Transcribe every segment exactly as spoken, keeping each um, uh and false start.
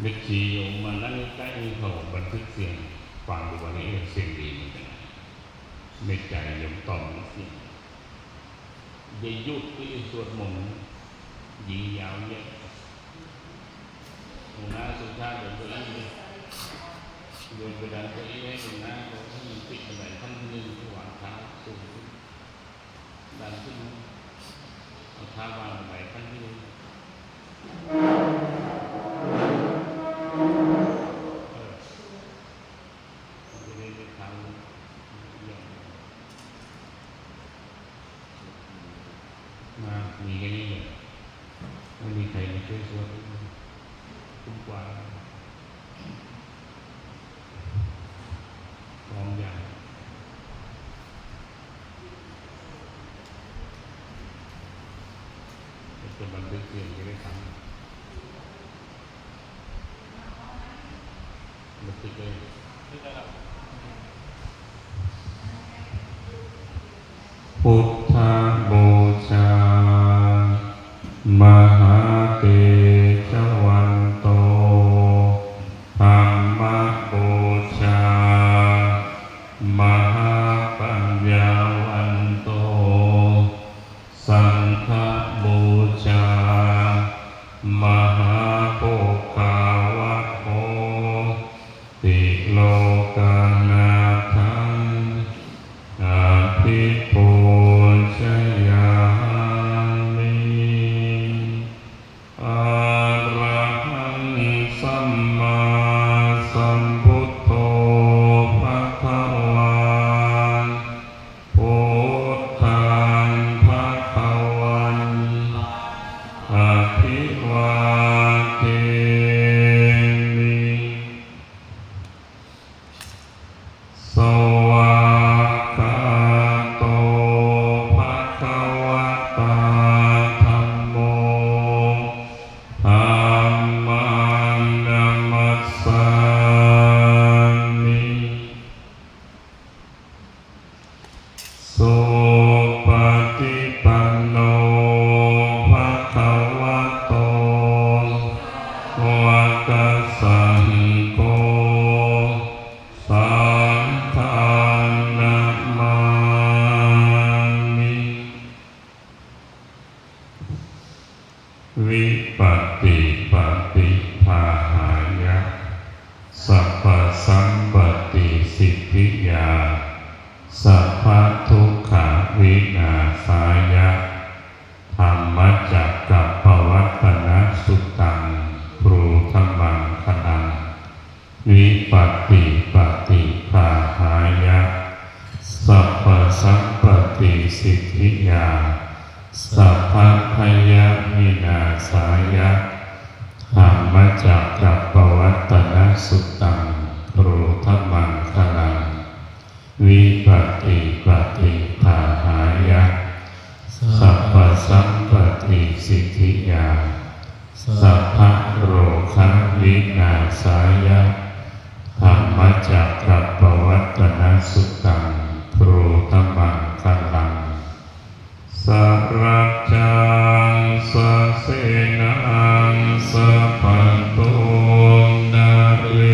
เม็ดชีโยมมานั่งใกล้ๆนี่เขาบันทึกเสียงฟังดูว่านี่เสียงดีมันเป็นไง ในใจโยมตอบมันเสียง อย่าหยุดที่สวดมนต์ ยิงยาวเยอะ หัวหน้าสุชาติเดินเก้าอี้เลย โยมไปดันเก้าอี้ให้หัวหน้าเขาให้มันติดบันไดขั้นที่หนึ่ง วางเท้าสูงขึ้น ดันขึ้น เอาเท้าวางบันไดขั้นที่หนึ่ง เออ มันจะได้ไม่เท้า มา มีแค่นี้เลย ไม่มีใครมาช่วยสวด คุ้มกว่า พร้อมยัง จะบันทึกเสียงจะได้ทำ บันทึกเลย Buddhapūjā mahātejavanto, dhammapūjā mahāpaññavanto, saṅghapūjā mahābhogavatthoti, lokanāthaṃ abhipūjayāmi. Arahaṃ sammāsambuddho bhagavā, buddhaṃ bhagavantaṃ abhivādemi. Svākkhāto bhagavatā dhammo, dhammaṃ namassāmi. Supaṭipanno bhagavato sāvakasaṅgho, saṅghaṃ namāmi. Vipattipaṭibāhāya, sabbasampattisiddhiyā, sabbadukkhavināsāya, dhammacakkappavattanasuttaṃ brūtha maṅgalaṃ. Vipattipaṭibāhāya, sabbasampattisiddhiyā, sabbabhayavināsāya, dhammacakkappavattanasuttaṃ brūtha maṅgalaṃ. Vipattipaṭibāhāya, sabbasampattisiddhiyā, sabbarogavināsāya, dhammacakkappavattanasuttaṃ brūtha maṅgalaṃ. Saracchāsasenaṃ sabbantu narindaṃ,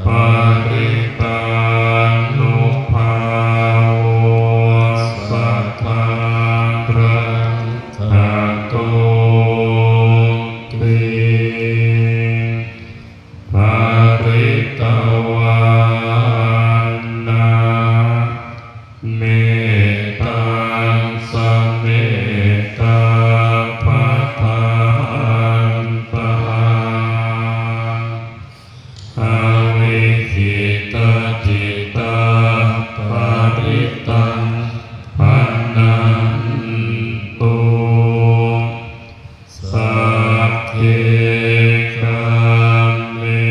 parittānubhāvo sadā rakkhatoti, parittavāna mettaṃ samettā bhadantā, avikkhittacittā parittaṃ bhaṇantu, sagge kāme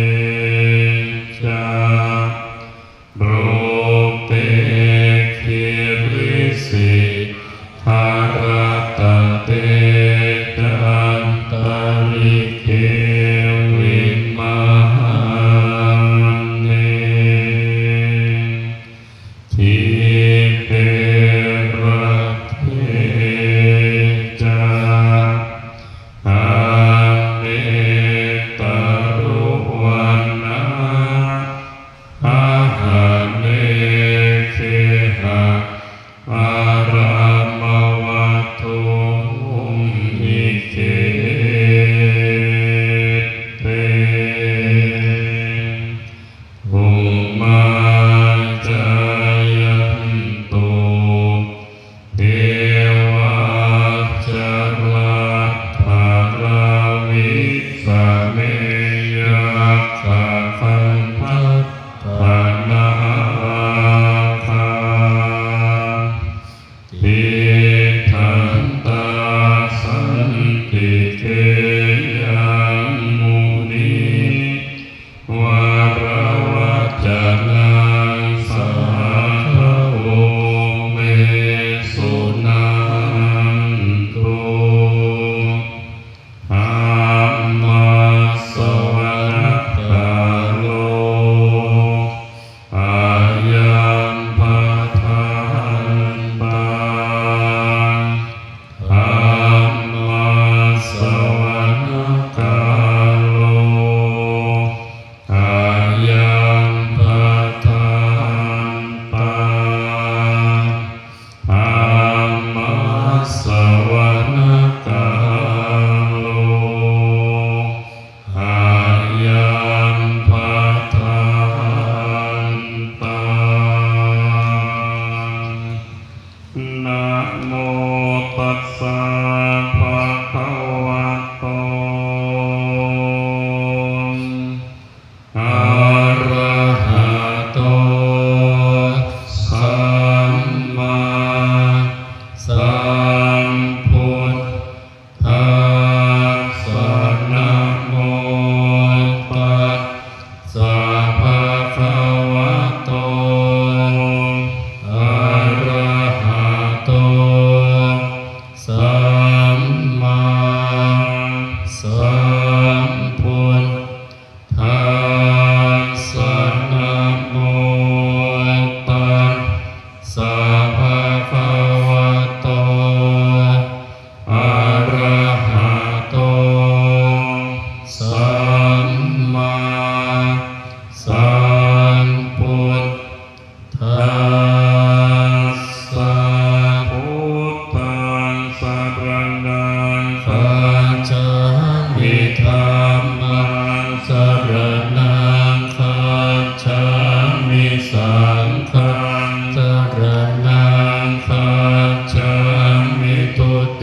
ca rūpe girisikharataṭe cantalikkhe vimāne, dīpe raṭṭhe ca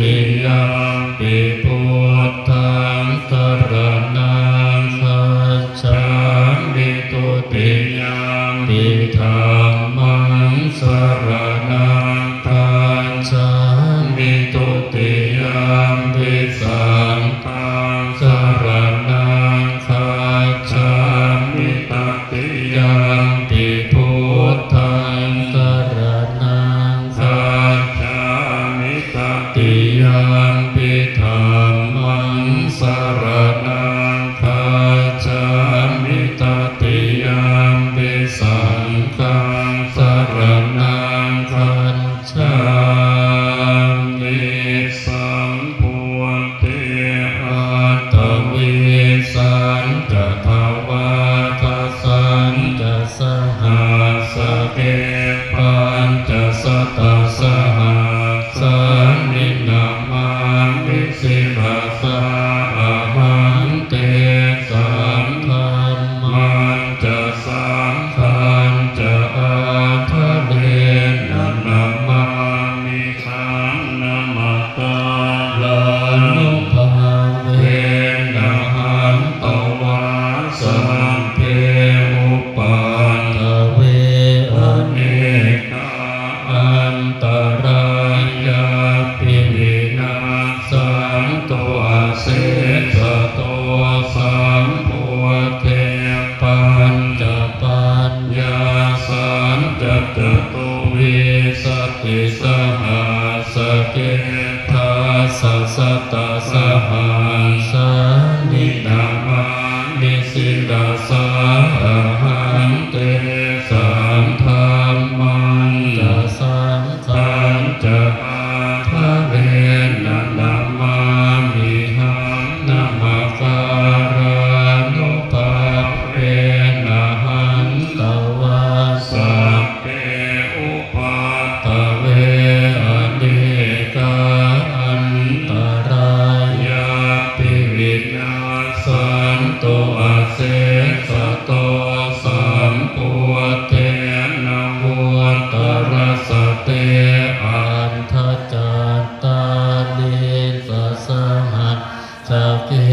Dutiyampi buddhaṃ saraṇaṃ gacchāmi. Dutiyampi dhammaṃ saraṇaṃ gacchāmi. Dutiyampi saṅghaṃ saraṇaṃ gacchāmi. Tatiyampi buddhaṃ saraṇaṃ gacchāmi. Tatiyampi dhammaṃ saraṇaṃ gacchāmi. Tatiyampi saṅghaṃ saraṇaṃ gacchāmi. Sambuddhe aṭṭhavīsañca dvādasañca sahassake pañcasatasahassāni namāmi sirasā ahaṃ. Tesaṃ dhammañca saṅghañca ādarena namāmihaṃ. Namakārānubhāvena hantvā sabbe upaddave anekā antarāyāpi vinassantu asesato. Sambuddhe pañcapaññāsañca catuvīsatisahassake dasasatasahassāni namāmi sirasā ahaṃ. Tesaṃ dhammañca saṅghañca ādarena namāmihaṃ. Namakārānubhāvena hantvā sabbe upaddave anekā antarāyāpi vinassantu asesato. Sambuddhe navuttarasate aṭṭhacattālīsasahassake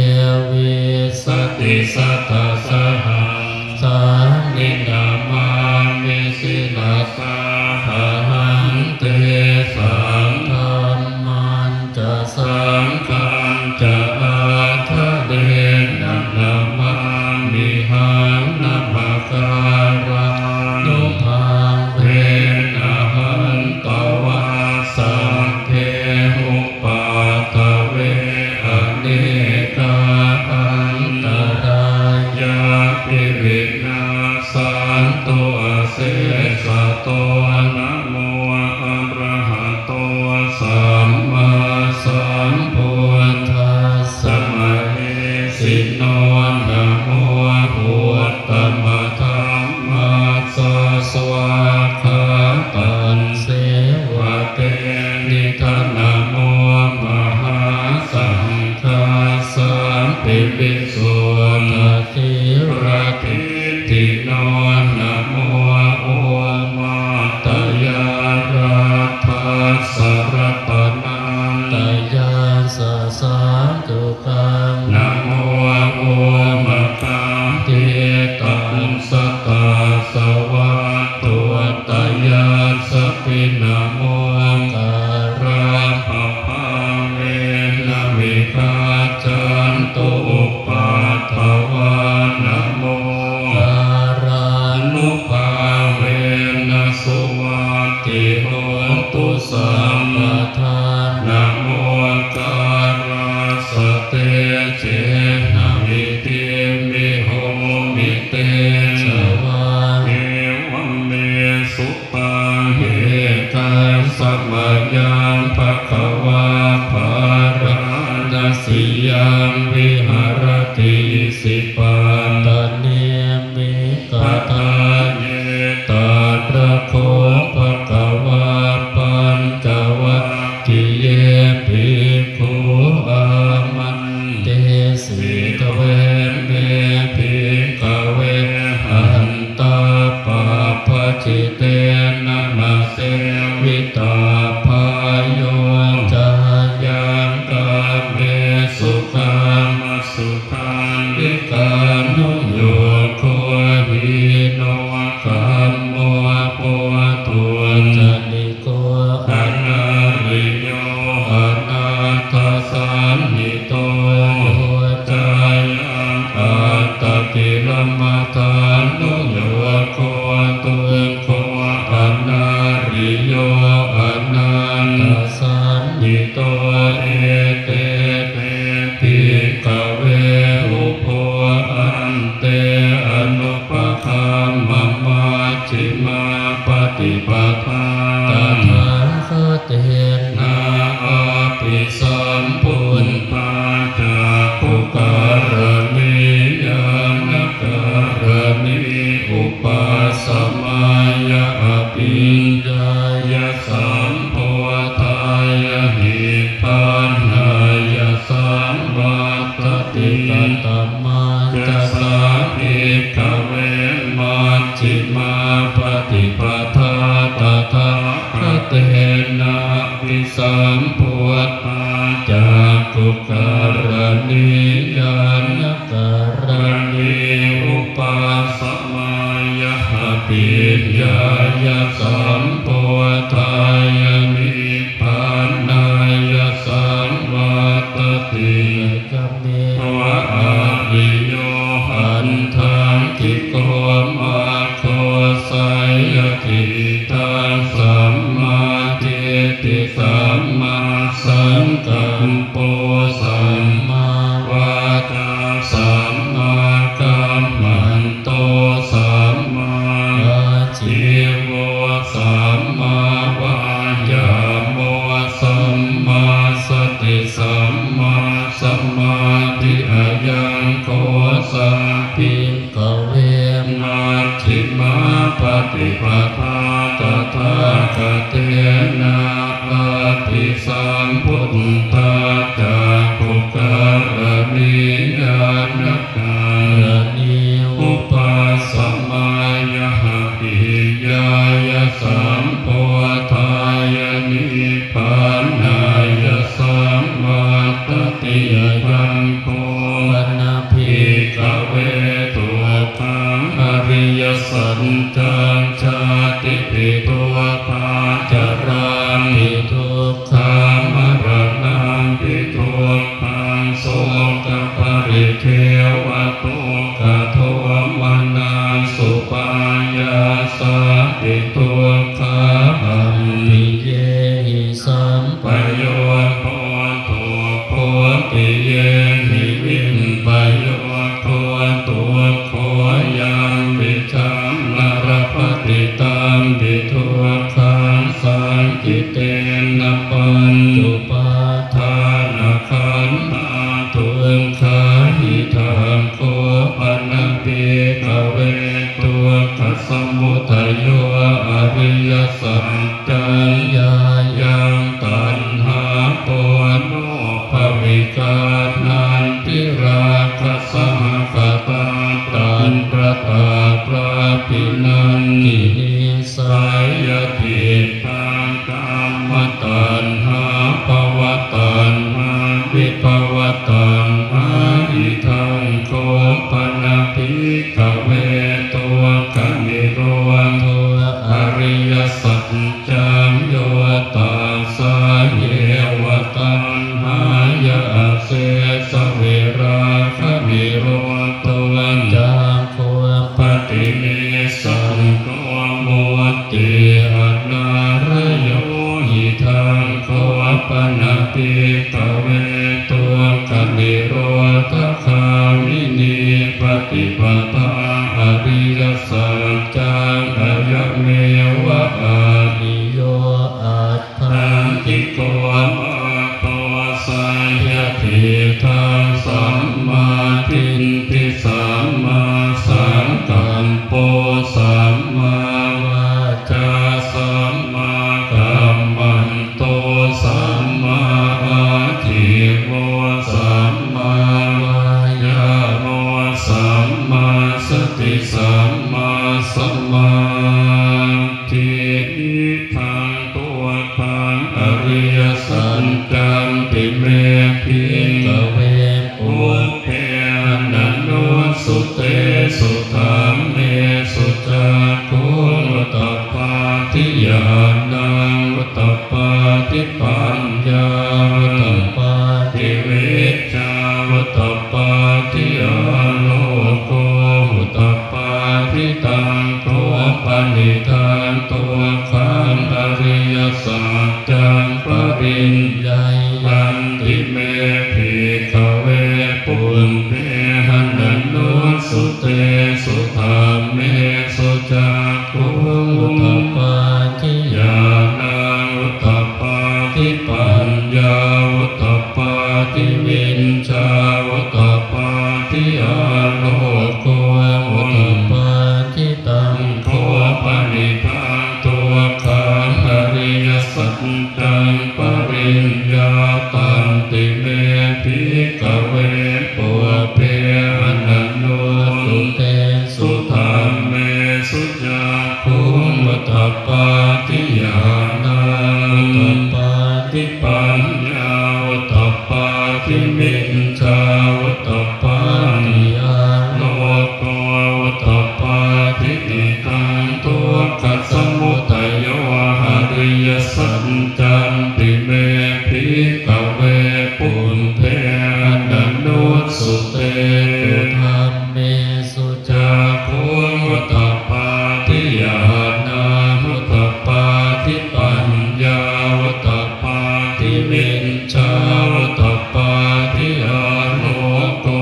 vīsatisatasahassāni namāmi sirasā ahaṃ. Tesaṃ dhammañca saṅghañca ādarena namāmihaṃ. Namakārānubhāvena hantvā sabbe upaddave anekā antarāyāpi vinassantu asesato. Namo arahato sammāsambuddhassa mahesino. Namo uttamadhammassa svākkhātasseva tenidha. Namo mahāsaṅghassāpi visuddhasīladiṭṭhino. Namo omātyāraddhassa ratanattayassa sādhukaṃ. Namo omakātītassa tassa vatthuttayassapi. Namokārappabhāvena vigacchantu upaddavā. Namokārānubhāvena suvatthi hotu sabbadā. Namo Ete te bhikkhave ubho ante anupagamma majjhimā paṭipadā tathāgatena abhisambuddhā cakkhukaraṇī ñāṇakaraṇī upasamāya abhiññāya sambodhāya nibbānāya saṃvattati. Katamā ca sā bhikkhave majjhimā paṭipadā tathāgatena abhisambuddhā cakkhukaraṇī ñāṇakaraṇī upasamāya abhiññāya sambodhāya nibbānāya saṃvattati. Ayameva ariyo aṭṭhaṅgiko maggo, seyyathīdaṃ: sammādiṭṭhi sammāsaṅkappo sammāvācā sammākammanto sammāājīvo sammāvāyāmo sammāsati sammāsamādhi. Ayaṃ kho sā bhikkhave majjhimā paṭipadā tathāgatena abhisambuddhā cakkhukaraṇī ñāṇakaraṇī upasamāya abhiññāya sambodhāya nibbānāya saṃvattati. Ayaṃ kho pana bhikkhave dukkhaṃ ariyasaccaṃ: jātipi dukkhā jarāpi dukkhā maraṇampi dukkhaṃ sokaparidevadukkhadomanassupāyāsāpi dukkhā appiyehi sampayogo dukkho piyehi vippayogo dukkho yampicchaṃ na labhati tampi dukkhaṃ saṅkhittena pañcupādānakkhandhā dukkhā. Idaṃ kho pana bhikkhave dukkhasamudayo ariyasaccaṃ: yāyaṃ taṇhā ponobbhavikā nandirāgasahagatā tatratatrābhinandinī, seyyathīdaṃ: kāmataṇhā bhavataṇhā vibhavataṇhā. Idaṃ kho pana bhikkhave dukkhanirodho ariyasaccaṃ: yo tassāyeva taṇhāya asesavirāganirodho cāgo paṭinissaggo mutti anālayo. Idaṃ kho pana bhikkhave dukkhanirodhagāminī paṭipadā ariyasaccaṃ: ayameva ariyo aṭṭhaṅgiko maggo, seyyathīdaṃ: sammādiṭṭhi sammāsaṅkappo sammāvācā sammākammanto sammāājīvo sammāvāyāmo sammāsati sammāsamādhi. Idaṃ dukkhaṃ ariyasaccanti me bhikkhave pub me bhikkhave pubbe ananussutesu dhammesu cakkhuṃ udapādi, ñāṇaṃ udapādi, paññā udapādi, vijjā udapādi, āloko udapādi. Taṃ kho panidaṃ dukkhaṃ ariyasaccaṃ pariññātanti me bhikkhave pubbe ananussutesu dhammesu cakkhuṃ udapādi, ñāṇaṃ udapādi, paññā udapādi, vijjā udapādi, āloko udapādi. Idaṃ dukkhasamudayo ariyasaccanti me bhikkhave pubbe ananussutesu dhammesu cakkhuṃ udapādi, ñāṇaṃ udapādi, paññā udapādi, vijjā udapādi, āloko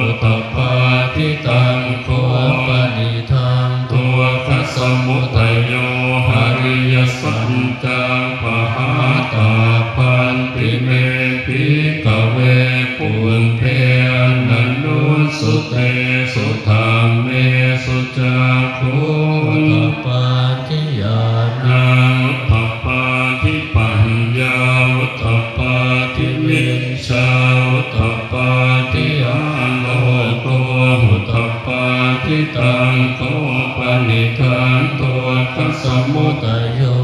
udapādi. Taṃ kho panidaṃ dukkhasamudayo ariyasaccaṃ pahātabbanti me bhikkhave pubbe ananussutesu dhammesu cakkhuṃ udapādi, ñāṇaṃ udapādi, paññā udapādi, vijjā udapādi, āloko udapādi. Taṃ kho panidaṃ dukkhasamudayo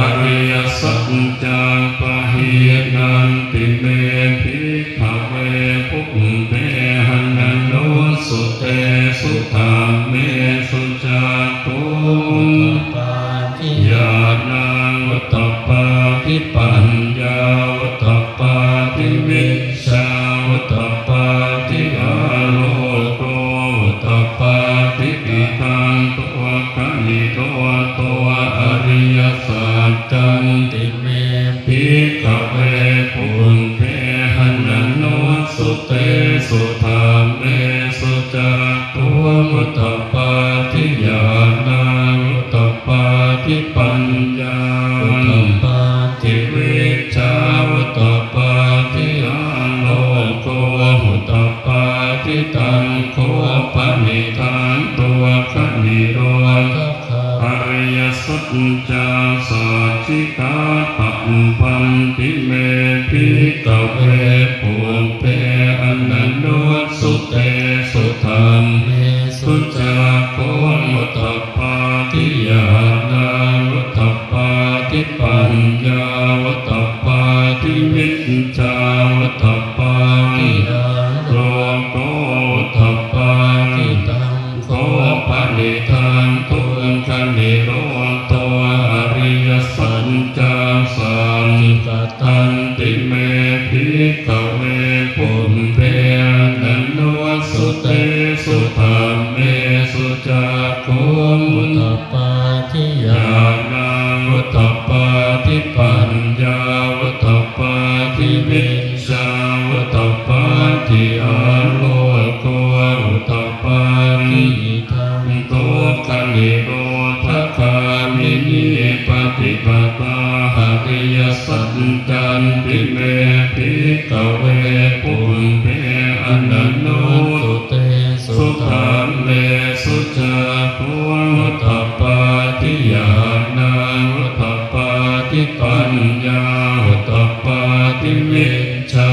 ariyasaccaṃ pahīnanti me bhikkhave pubbe ananussutesu dhammesu cakkhuṃ udapādi, ñāṇaṃ udapādi, paññā udapādi, vijjā udapādi, āloko udapādi. Idaṃ dukkhanirodho ariyasaccanti me bhikkhave pubbe ananussutesu dhammesu cakkhuṃ udapādi, ñāṇaṃ udapādi, paññā udapādi, vijjā udapādi, āloko udapādi. Taṃ kho panidaṃ dukkhanirodha ariyasaccaṃ sacchikātabbanti me bhikkhave pubbe ananussutesu dhammesu cakkhuṃ udapādi, ñāṇaṃ udapādi, paññā udapādi, vijjā udapādi, āloko udapādi. Taṃ kho panidaṃ dukkhanirodho ariyasaccaṃ sacchikatanti me bhikkhave pubbe ananussutesu dhammesu cakkhuṃ udapādi, ñāṇaṃ udapādi, paññā udapādi, vijjā udapādi, āloko udapādi. Idaṃ dukkhanirodhagāminī paṭipadā ariyasaccanti me bhikkhave pubbe ananussutesu dhammesu cakkhuṃ udapādi, ñāṇaṃ udapādi, paññā udapādi, vijjā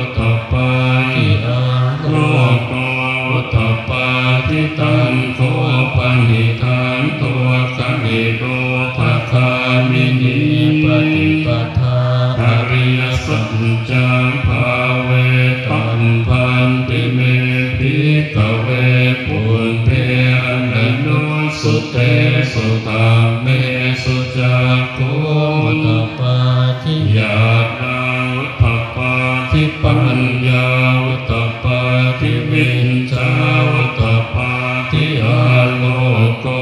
udapādi, āloko udapādi. Taṃ kho panidaṃ dukkhanirodhagāminī paṭipadā ariyasaccaṃ bhāvetabbanti me bhikkhave pubbe ananussutesu dhammesu cakkhuṃ udapādi, ñāṇaṃ udapādi, paññā udapādi, vijjā udapādi, āloko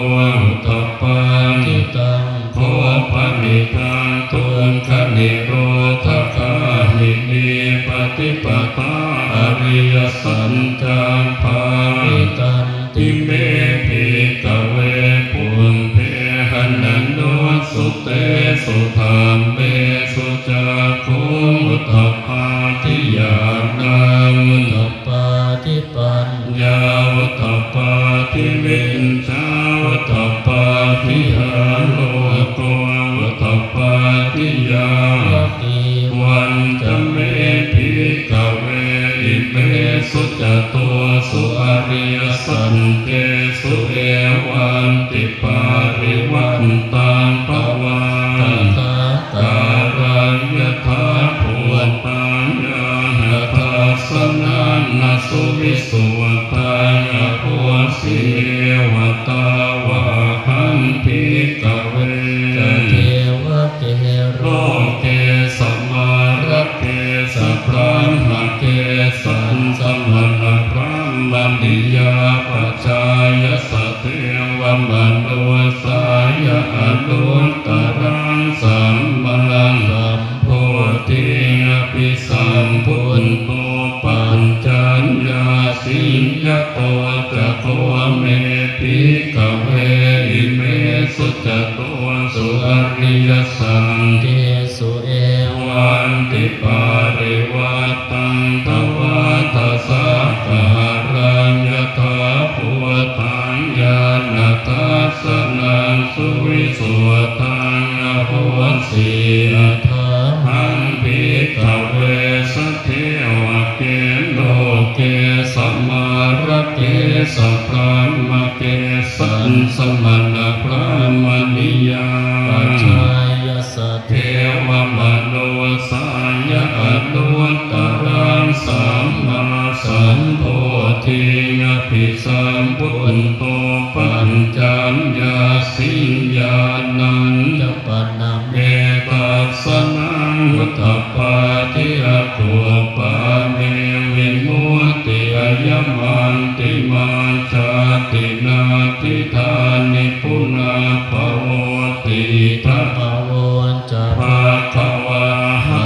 udapādi. Taṃ kho panidaṃ dukkhanirodhagāminī paṭi Paṭipadā ariyasaccaṃ bhāvitanti me bhikkhave pubbe ananussutesu dhammesu cakkhuṃ udapādi ñāṇaṃ udapādi paññā udapādi vijjā udapādi āloko udapādi. Yāva kīvañca me bhikkhave imesu catūsu ariyasaccesu evantiparivaṭṭaṃ dvādakālaṃ yathābhūtañāṇadassanaṃ na suvisuddhaṃ ahosi, neva tāvāhaṃ bhikkhave ca devake loke samārake sabrahmake sassamaṇabrāhmaṇiyā pajāya sadevamanussāya anuttaraṃ sammāsambodhiṃ abhisambuddho paccaññāsiṃ. Yato ca kho me bhikkhave imesu catūsu ariyasaccesu evantiparivaṭṭaṃ dvādasākāraṃ yathābhūtaṃ ñāṇadassanaṃ suvisuddhaṃ ahosi, na tāhaṃ bhikkhave sadevake loke samārake sabrahmake sassamaṇabrāhmaṇiyā pajāya sadevamanussāya anuttaraṃ sammāsambodhiṃ abhisambuddho paccaññāsiṃ. Ñāṇañca pana me dassanaṃ udapādi, akuppā me vimutti, ayamantimā jāti, natthidāni punabbhavoti. Idamavoca bhagavā.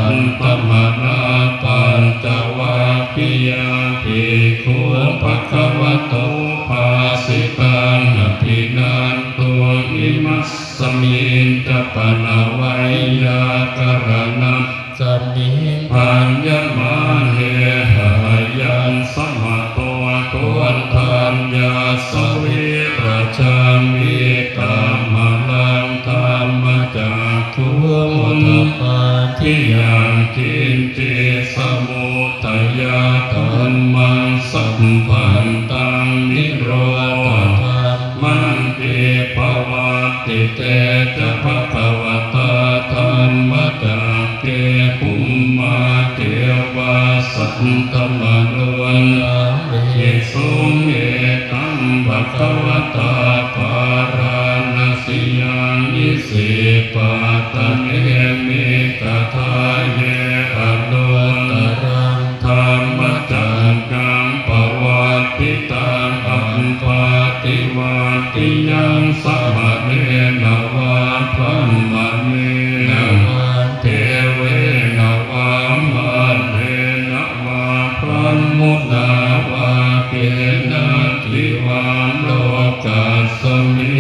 Attamanā pañcavaggiyā bhikkhū bhagavato bhāsitaṃ abhinanduṃ. Imasmiñca pana veyyākaraṇasmiṃ bhaññamāne hāyasmato koṇḍaññassa virajaṃ vītamalaṃ dhammacakkhuṃ udapādi: yaṅkiñci samudayadhammaṃ sabbantaṃ nirodhadhammanti. Pavattite ca bhagavatā dhammacakke bhummā devā saddamanussāvesuṃ: etaṃ bhagavatā bārāṇasiyaṃ isipatane migadāye anuttaraṃ dhammacakkaṃ pavattitaṃ appaṭivattiyaṃ samaṇena vā brāhmaṇena vā devena vā mārena vā brahmunā vā kenaci vā lokasminti.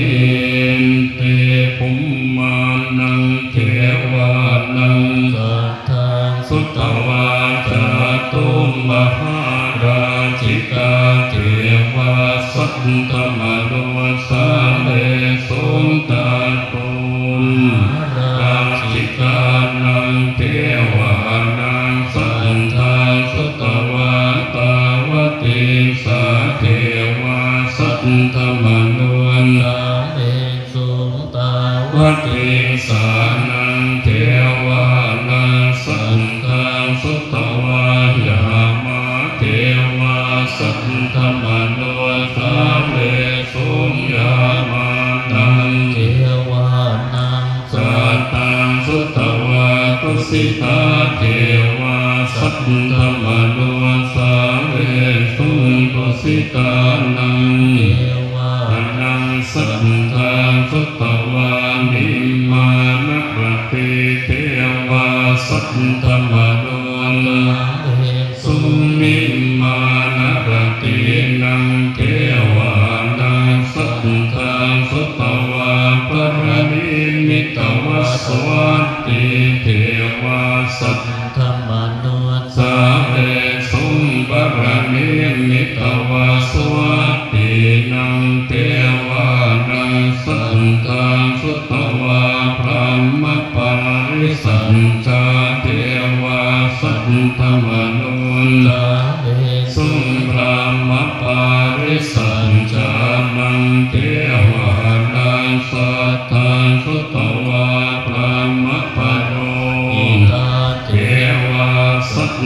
Bhummānaṃ devānaṃ saddaṃ sutvā cātummahārājikā devā saddamanussāvesuṃ. Cātummahārājikānaṃ devānaṃ saddaṃ sutvā tāvatiṃsā devā saddamanussāvesuṃ. Tāvatiṃsānaṃ devānaṃ saddaṃ sutvā yāmā devā saddamanussāvesuṃ. Yāmānaṃ devānaṃ saddaṃ sutvā tusitā devā saddamanussāvesuṃ. Tusitānaṃ devānaṃ saddaṃ sutvā nimmānaratī devā saddamanussāvesuṃ.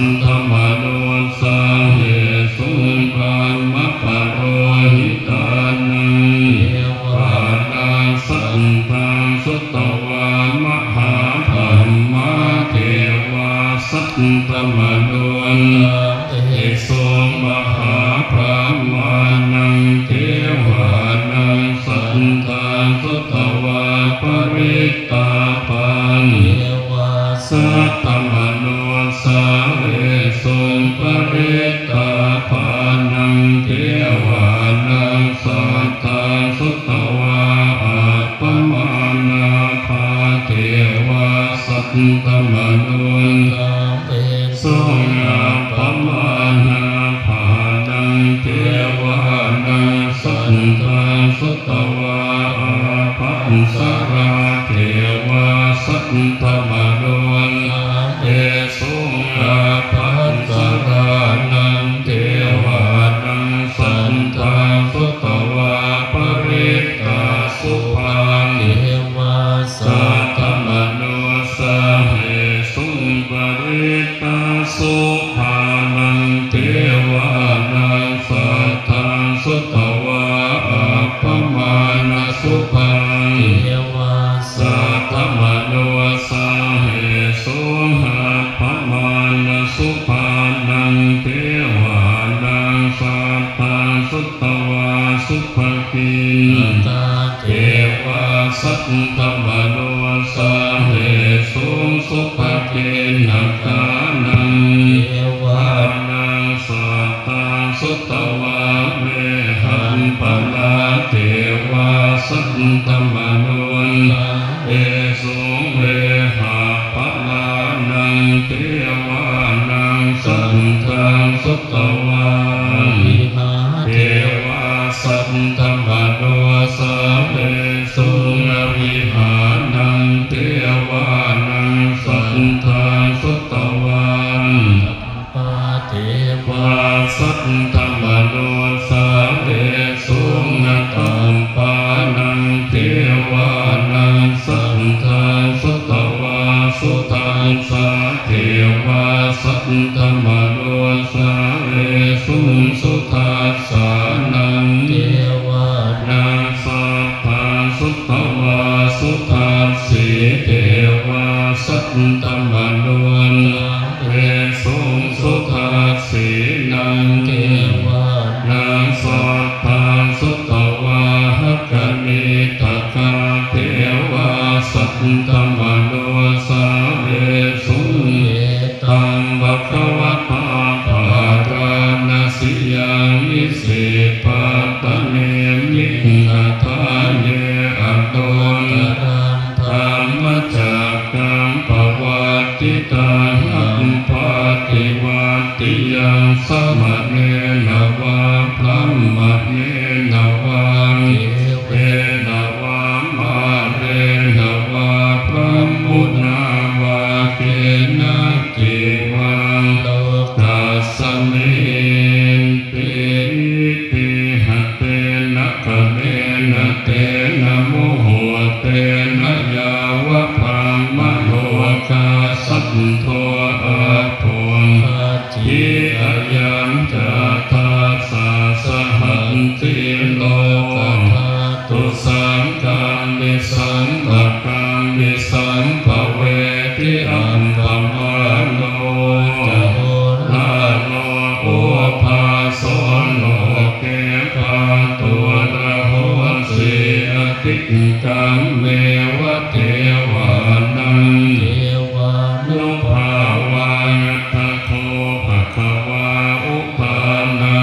saddamanussāvesuṃ. Brahmapurohitānaṃ devānaṃ saddaṃ sutvā mahābrahmā devā saddamanussāvesuṃ. Mahābrahmānaṃ devānaṃ saddaṃ sutvā parittābhaṃ devā saddamanussāvesuṃ. Parittābhānaṃ devānaṃ saddaṃ sutvā appamāṇābhā devā saddamanussāvesuṃ. Appamāṇābhānaṃ devānaṃ saddaṃ sutvā ābhassarā devā saddamanussāvesuṃ. Ābhassarānaṃ devānaṃ saddaṃ sutvā parittasubhā devā saddamanussāvesuṃ. Parittasubhānaṃ devānaṃ saddaṃ sutvā appamāṇasubhaṃ devā saddamanussāvesuṃ. Appamāṇasubhānaṃ devānaṃ saddaṃ sutvā subhakiṇhakā devā saddamanussāvesuṃ. Subhakiṇhakānaṃ devānaṃ saddaṃ sutvā vehapphalā devā saddamanussāvesuṃ. Vehapphalānaṃ devānaṃ saddaṃ sutvā avihā devā saddamanussāvesuṃ. Avihānaṃ devānaṃ saddaṃ sutvā devā saddamanussāvesuṃ. Atappānaṃ devānaṃ saddaṃ sutvā sudassā devā saddamanussāvesuṃ. Sudassānaṃ devānaṃ saddaṃ sutvā sudassī devā saddamanussāvesuṃ. Sudassīnaṃ devānaṃ saddaṃ sutvā hakaṇītakā devā saddamanussāvesuṃ. Etaṃ bhagavatā bārāṇasiyaṃ isipatane migadāye anuttaraṃ dhammacakkaṃ pavattitaṃ appaṭivattiyaṃ samaṇena vā brāhmaṇena vā devena vā mārena vā brahmunā vā kenaci vā lokasminti. Itiha tena khaṇena tena muhuttena yāva brahmalokā saddo abbhuggacchi. Ayañca dasasahassī lokadhātu saṅkampi sampakampi sampavedhi. Appamāṇo ca oḷāro obhāso loke pāturahosi atikkammeva devānaṃ devānubhāvaṃ. Atha kho bhagavā upānā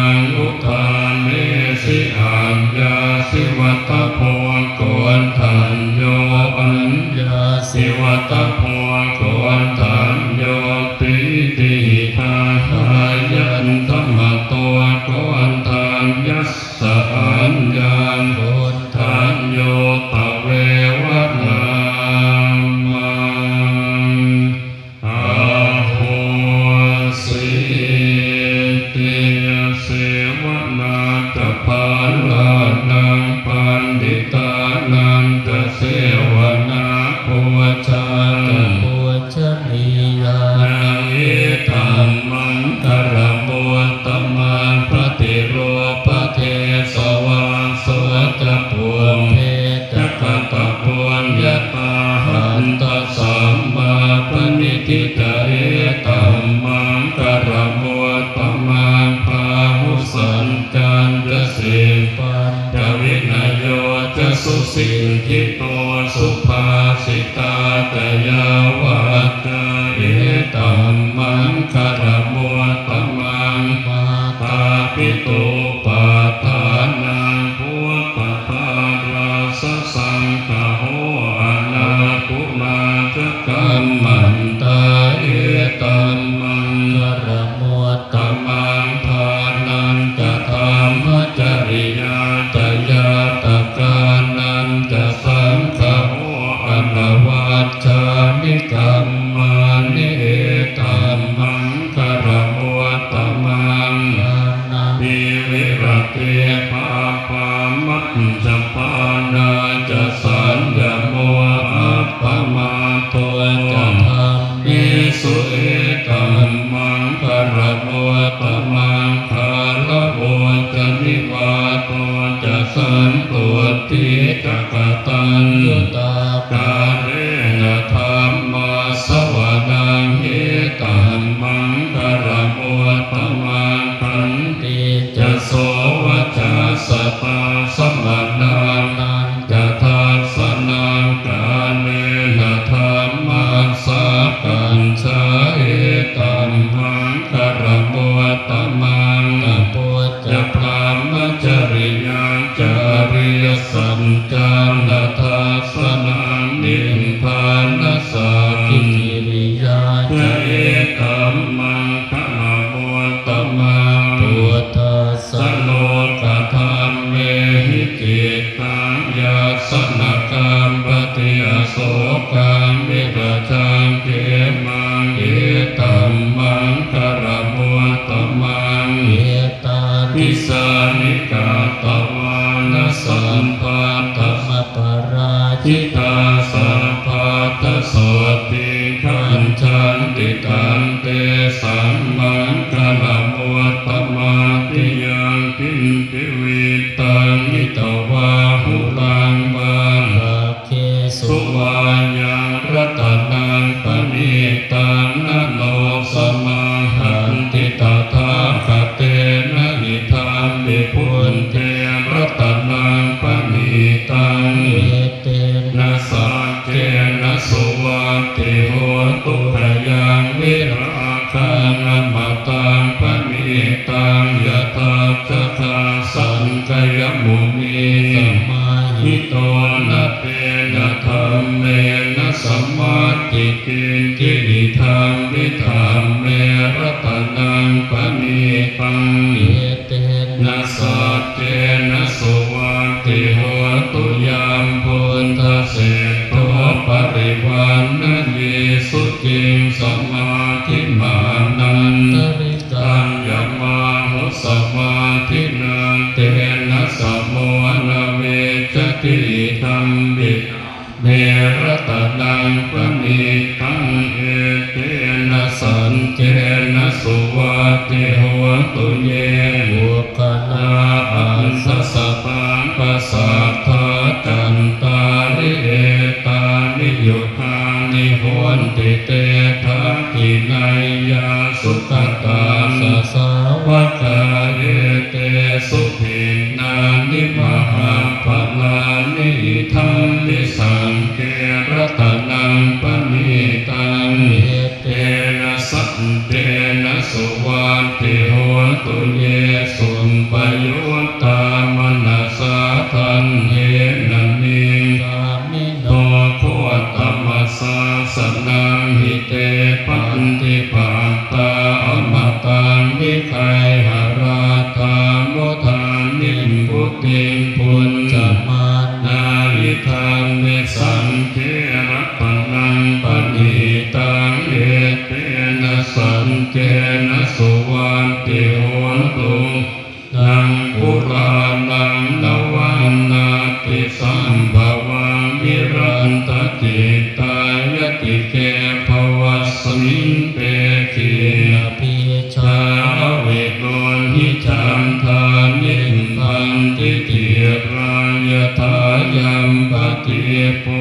Parittaṃ. Parittaṃ. Samādiṭṭhānā buddhaphārassa saṅgaho anākulā ca kammantā etammaṅgalamuttamaṃ. Dānañca dhammacariyā ca ñātakānañca saṅgaho anavajjāni kammāni etammaṅgalamuttamaṃ. Dānaṃ viviratī pāpā majjapānā ca saññamo appamādo ca dhammesu etammaṅgalamuttamaṃ. Gāravo ca nivāto ca santuṭṭhī ca kataññutā kālena dhammassavanaṃ etammaṅgalamuttamaṃ. Khantī ca sovacassatā samaṇānañca dassanaṃ kālena dhammasākacchā etammaṅgalamuttamaṃ. Tapo ca brahmacariyañca ariyasaccāna dassanaṃ nibbānasacchikiriyā ca etammaṅgalamuttamaṃ. Phuṭṭhassa lokadhammehi cittaṃ yassa na kampati asokaṃ virajaṃ khemaṃ etammaṅgalamuttamaṃ. Etādisāni katvāna sabbatthamaparājitā sabbattha sotthiṃ gacchanti tantesaṃ maṅgalamuttamaṃ. Yaṅkiñci vittaṃ idha vā huraṃ vā saggesu vā yaṃ ratanaṃ paṇītaṃ na no samaṃ atthi tathāgatena idampi buddhe ratanaṃ paṇītaṃ. Etena saccena suvatthi hotu. Khayaṃ virāgaṃ amataṃ paṇītaṃ yadajjhagā sakyamunī samāhito na tena dhammena samatthi kiñci idampi dhamme ratanaṃ paṇītaṃ. Etena saccena suvatthi hotu. Yambuddhaseṭṭho parivaṇṇayī suciṃ samādhimānantarikaññamāhu samādhinā tena samo na vijjati idampi dhamme ratanaṃ paṇītaṃ. Etena saccena suvatthi hotu. Ye puggalā aṭṭha sataṃ pasatthā cattāri etāni yugāni honti te dakkhiṇeyyā sugatassa sāvakā etesu dinnāni mahapphalāni idampi saṅghe ratanaṃ paṇītaṃ. Etena saccena suvatthi hotu. Ye suppayuttā manasā daḷhena nikkāmi no gotamasāsanamhi te pattipattā amataṃ vigayha laddhā mudhā nibbutiṃ bhuñjamānā idampi saṅghe ratanaṃ paṇītaṃ. Etena saccena suvatthi hotu. Naṃ purāṇaṃ navaṃ natthi sambhavaṃ virattacittāyatike bhavasmiṃ te khīṇabījā aviruḷhichandā nibbanti dhīrā yathāyampadīpo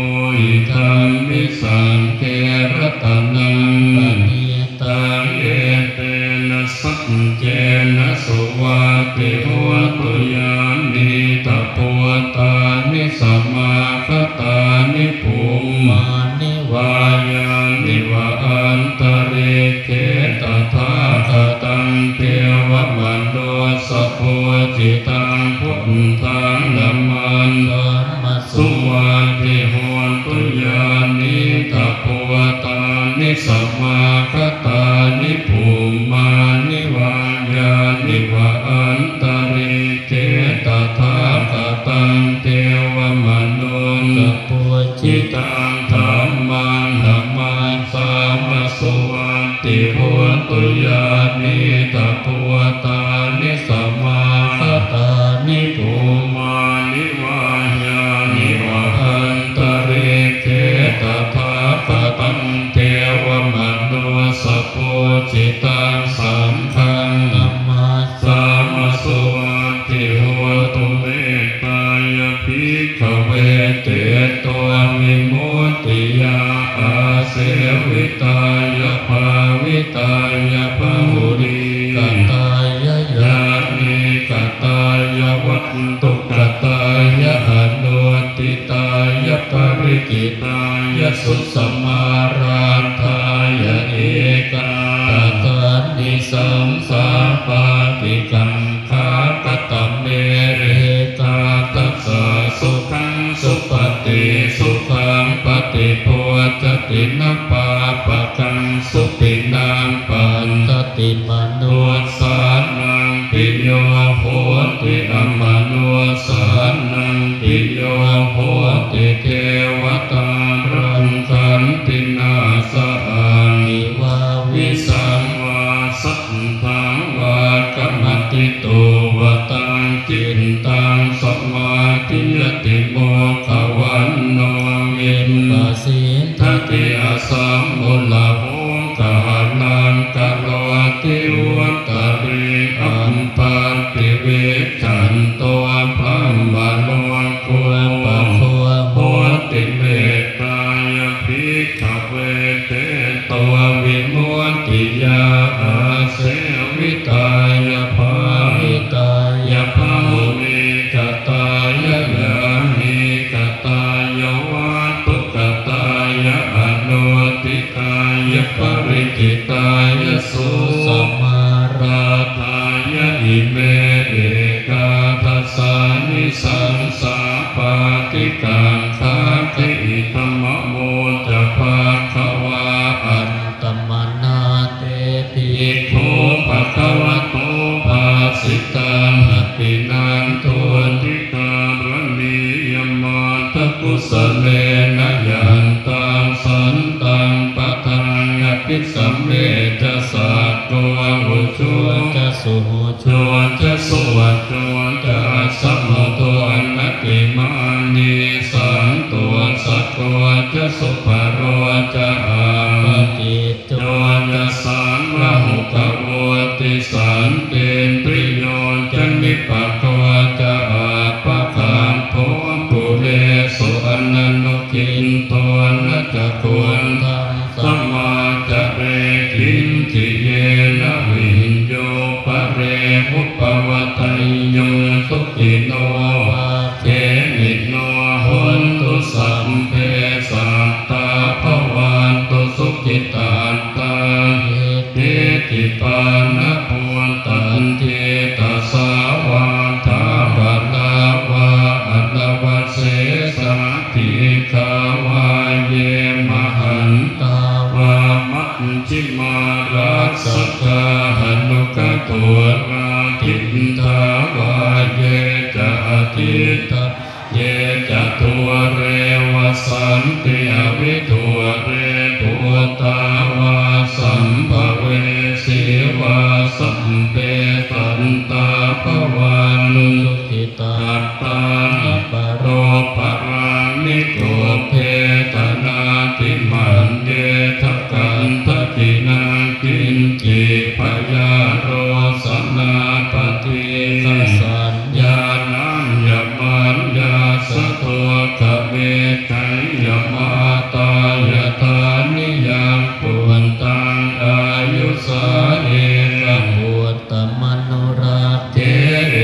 idampi saṅghe ratanaṃ paṇītaṃ. Etena saccena suvatthi hotu. Yānīdha bhūtāni samāgatāni bhummāni vā yāni va antalikkhe tathāgataṃ devamanussa tāya, yānīkatāya vatthukatāya anuṭṭhitāya pariccittāya susamāraddhāya ekadatthānisaṃsā pāṭikaṅkhā. Katame ekādasa? Sukhaṃ supati, sukhaṃ paṭibujjhati, na pāpakaṃ supinaṃ passati, manussānaṃ piyo hoti, amanussānaṃ piyo hoti, devatā rakkhanti, nāssa aggi vā visaṃ vā satthaṃ vā kamati, tuvaṭaṃ cittaṃ samādhiyati, mukhavaṇṇo vippasīdati, asammūḷho gahanaṃ karoti, uttariṃ appaṭivijjhanto brahmalokūpago hoti. Mettāya bhikkhave cetovimuttiyā āsevitāya bhāvitāya bahulīkatāya yānīkatāya vatthukatāya anuṭṭhitāya pariccittāya susamāraddhāya ime ekādasānisaṃsā pāṭikaṅkhāti. Idamavoca bhagavā. Attamanā te bhikkhū bhagavato bhāsitaṃ abhinandunti. Kāraṇīyamatthakusalena yantaṃ santaṃ padaṃ abhisamecca, sakko ujū ca suhujū ca suvaco cassa mudu anatimānī, santussako ca subharo ca appakicco ca sallahukavutti, santindriyo ca nipako ca appagabbho kulesu ananugiddho. Na ca khuddaṃ samācare kiñci yena viññū pare upavadeyyuṃ. Sukhino vā khemino hontu, sabbe sattā bhavantu sukhitattā. Yekehi pāṇabhūtatthi, tasā vā thāvarā vā anavasesā, dīghā vā ye mahantā vā, majjhimā rassakā aṇukathūlā. Diṭṭhā vā ye ca adiṭṭhā, ye ca dūre vasanti avidūre, bhūtā vā sambhavesī vā, sabbe sattā bhavantu sukhitattā. Na paro paraṃ nikubbetha, nātimaññetha katthaci naṃ kiñci, byārosanā paṭighasaññā, nāññamaññassa dukkhamiccheyya. Mātā yathā niyaṃ puttaṃ, āyusā ekaputtamanurakkhe,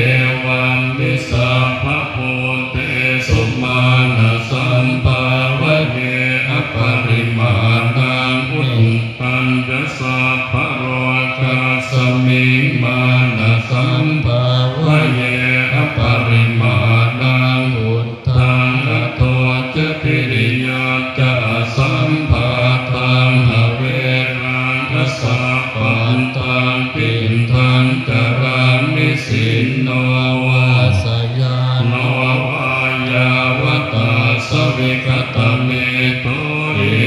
evaṃ vissabbhabhūtesu, mānasambhāvaye aparimāṇaṃ. Uddhañca sabbalokasmiṃ, mānasambhāvaye aparimāṇaṃ, uddhaṃ adho ca tiriyañca asambādhaṃ averaṃ asapattaṃ. Tiṭṭhaṃ caraṃ nisinno vā, sayāno vā yāvatassa vigatamiddho,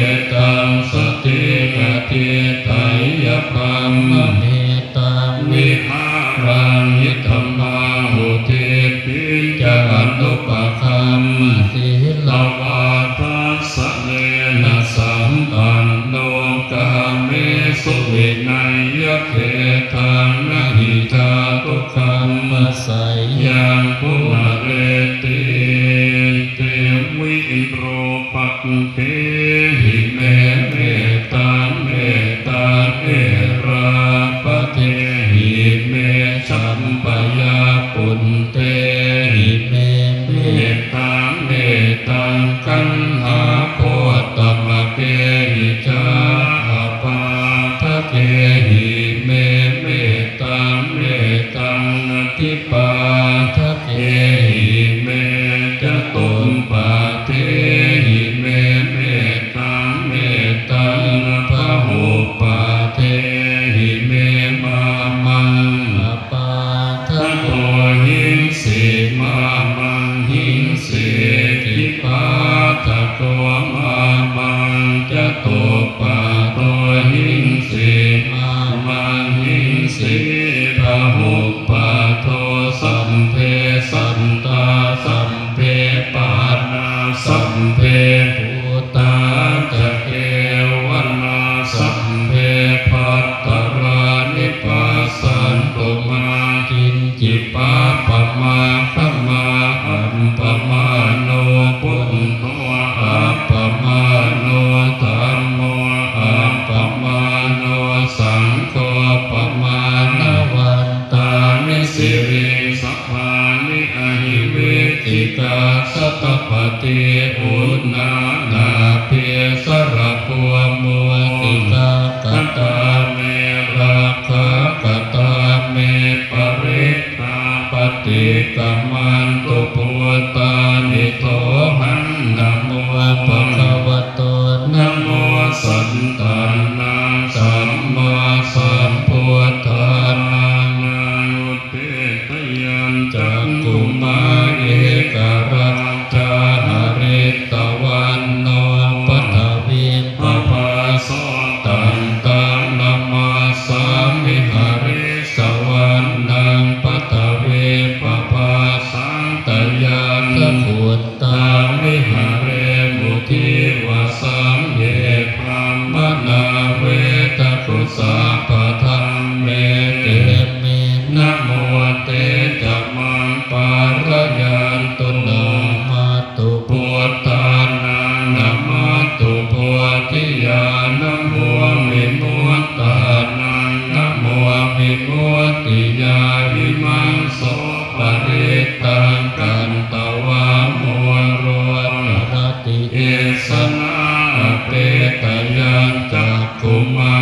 etaṃ satiṃ adhiṭṭheyya, brahmame taṃ vihāraṃ idhamāhu. Diṭṭhiñca anupagamma, sīlavā dassanena sampanno, kāmesu vineyya gedhaṃ, na hi jātu gabbhaseyyaṃ punaretīti. Virūpakkhehi me mettaṃ, mettaṃ erāpathehi Sampayāpuntehi me mettaṃ mettaṃ kaṇhāgoṭamakehi ca apādakehi me mettaṃ mettaṃ natthipādakehi me catuppādehi me mettaṃ mettaṃ bahupādehi me mā maṃ apādato hiṃsi mā maṃ hiṃsīti pādato mā maṃ catuppādo hiṃsi mā maṃ hiṃsī bahupādo sabbe sattā sabbe pāṇā sabbe bhūtā ca kevalā sabbe bhadrāni passantu mā kiñci pāpamāgamā. Appamāṇo buddho appamāṇo dhammo appamāṇo saṅgho pamāṇavantāni siriṃsapāni ahi vicchikā satapadī uṇṇānābhī sarabū mūsikā katā me rakkhā katā me parittā paṭikkamantu bhūtāni sohaṃ namo bhagavato namo sattannaṃ sammāsambuddhānaṃ. Udetayañcakkhumā ekarājjā harissavaṇṇo paṭhavippabhāso taṃ taṃ namassāmi harissavaṇṇaṃ paṭhavippabhāsaṃ tayajja guttā viharemu divasam ye brāhmaṇā vedagu sabbadhamme te me namo te ca maṃ pālayantu no matthu buddhānaṃ namatthu bodhiyā namo vimuttānaṃ namo vimuttiyā imaṃ so parittaṃ katvā moro carati esanā. Udetayañcakkhumā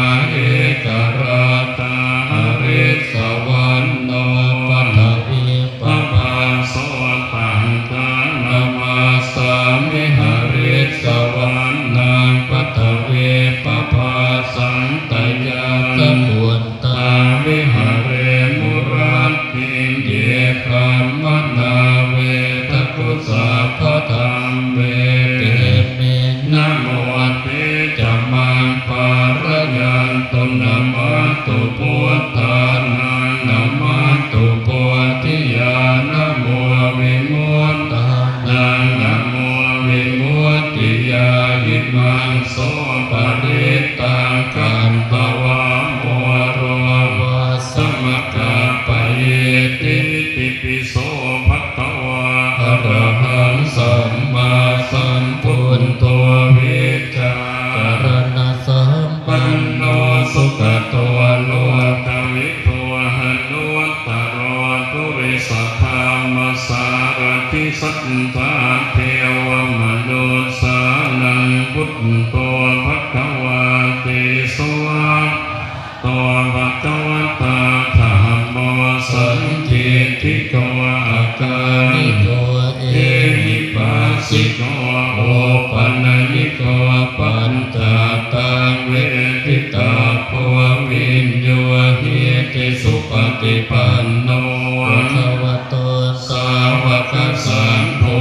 ekarājjā harissavaṇṇo paṭhavippabhāso taṃ taṃ namassāmi harissavaṇṇaṃ paṭhavippabhāsaṃ tayajja guttā viharemu rattiṃ ye brāhmaṇā vedagu sabbadhamme te me namo te ca maṃ pālayantu namatthu buddhānaṃ namatthu bodhiyā namo vimuttānaṃ namo vimuttiyā imaṃ so parittaṃ katvā moro vāsamakappayīti. Itipi so bhagavā arahaṃ sammāsambuddho vijjācaraṇasampanno sugato lokavidū anuttaro purisadammasārathi satthā devamanussānaṃ buddho bhagavāti. Svākkhāto bhagavatā dhammo sandiṭṭhiko akāliko ehipassiko opanayiko paccattaṃ veditabbo viññūhīti. Supaṭipanno bhagavato sāvakasaṅgho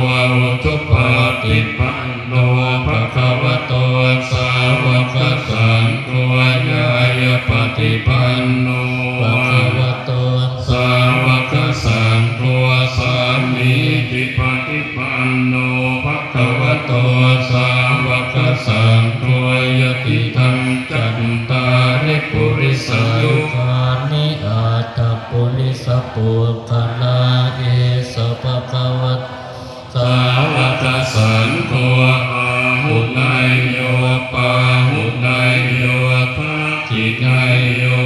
ujupaṭipanno bhagavato sāvakasaṅgho ñāyapaṭipanno bhagavato sāvakasaṅgho sāmīcipaṭipanno bhagavato sāvakasaṅgho yadidaṃ cattāri purisayugāni aṭṭha purisapuggalā esa bhagavato sāvakasaṅgho āhuneyyo pāhuneyyo dakkhiṇeyyo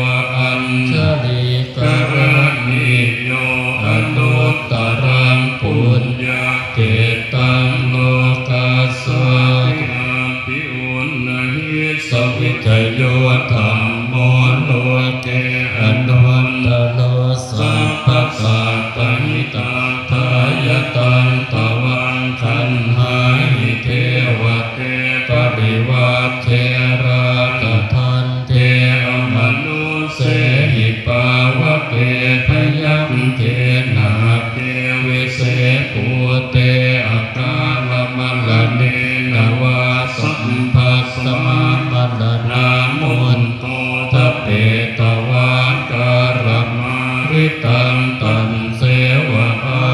sattahitatthāya tattavaṃ. Gaṇhāhi devate parivajje rājadaṇḍe amanussehi pāvake byagghe nāge vise bhūte akālamaraṇena vā sabbasmā maraṇā muttā ṭhapetvā kālamāritaṃ taṃ seva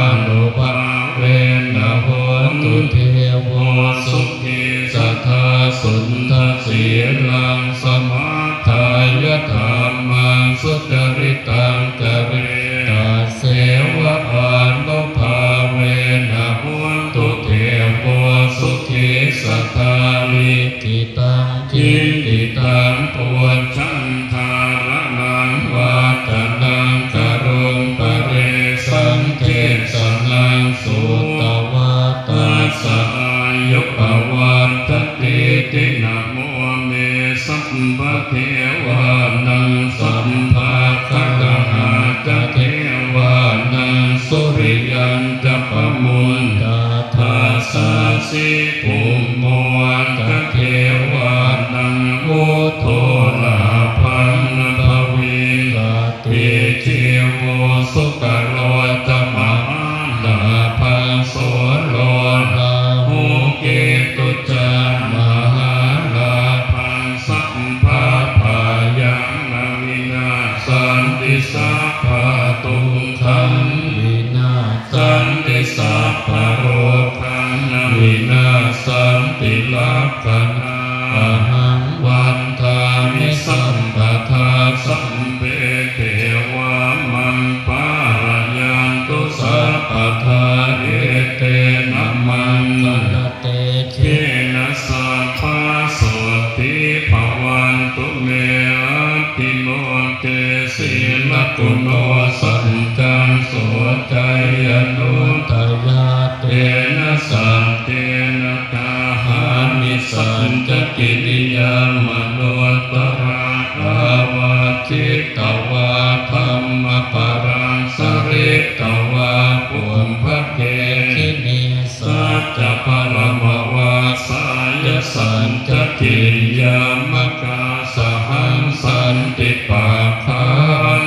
ānubhāvena hotu devo sukhī sadā. Suddhasīlaṃ samādāya dhammaṃ sucaritaṃ care tasseva ānubhāvena hotu devo sukhī sadā. Likkhitaṃ cintitaṃ pūjaṃ dhāraṇaṃ vācanaṃ garuṃ paresaṃ desanaṃ sutvā tassa āyu pavaḍḍhatīti. Namo me sabbadevānaṃ sabbagarahā ca devānaṃ suriyañca pamuñca dā sasī bhummo ca devānaṃ udorabhaṃ na bhavissati. Jīvo sukaro ca mahālābhaṃ soro rāhu ketu ca mahālābhaṃ sabbabhāyaṃ na vinassanti sabbadukkhaṃ vinassanti sabbarogaṃ na vinassanti lakkhaṇā. Ahaṃ vandāmi sabbadā sabbe devā maṃ pālayantu sabbadā. Etena maṅgala tejena sabbasotthī bhavantu me. Atthi loke sīlaguṇo saccaṃ soceyyanuddayā tena saccena kāhāmi saccakiriyamanuttaraṃ. Āvajjitvā dhammabalaṃ saritvā pubbake jine saccabalamavassāya saccakiriyamakkhasahaṃ santi pakkhā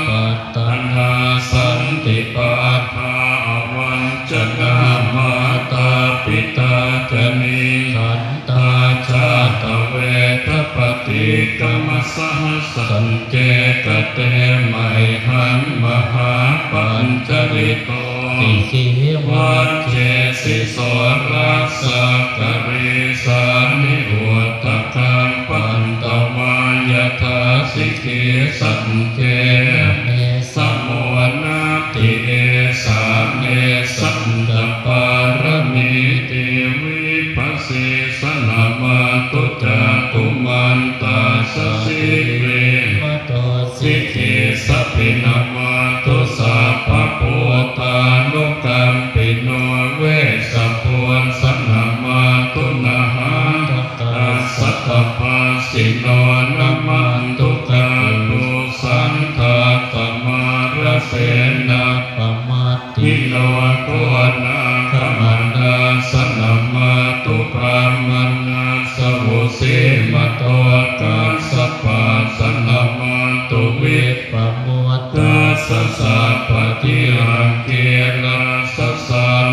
pattanā santi pādā avañcanā mātā pitā ca nikkhantā jātaveda paṭikkama saha sañce kate mayhaṃ mahāpañjalito sikhī vajjesi sorassa karīsāni udakaṃ patvā yathā sikhī sañce na me samo natthi esā me saccapāramīti. Vipassissa namatthu cakkhumantassa sirimato sikhīssapi namatthu sabbabuddhānukampino vessabhussa namatthu nahātakassa tapassino namatthu kakusandhassa mārasenappamatto dino konāgamanassa namatthu brāhmaṇassa vusīmato kassapassa namatthu vippamuttassa sabbadhi angirassa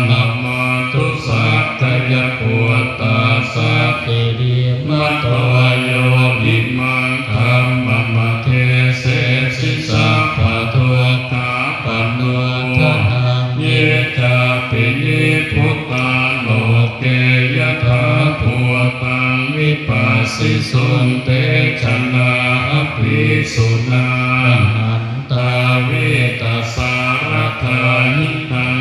namatthu sakyaputtassa sirīmato yo imaṃ dhammamadesesi sabbadukkhāpanūdanaṃ. Ye cāpi nibbutā loke yathābhūtaṃ vipassisuṃ te janā apisuṇā. Āmantā vītasāradā hitaṃ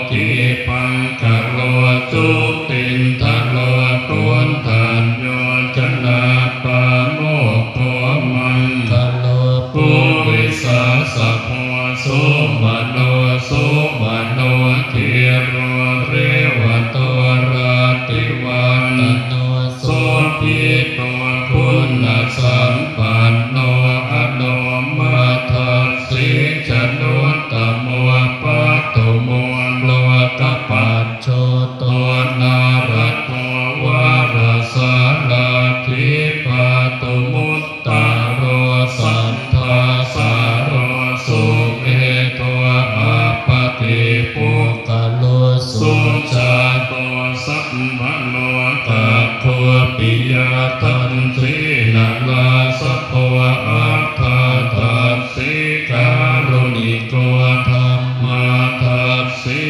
Dīpaṅkaro jutindharo koṇḍañño janapāmokkho maṅgalo purisasabho sumano sumano dhīro revato rativaḍḍhano sobhito guṇasampanno anomadassī januttamo padumo lokapajjoto nārado varasārathī padumu ttaro saddhassaro sumedho appaṭipuggalo sujāto sabbalokaggo piyadassī narāsabho atthadassī kāruṇiko dhammadassī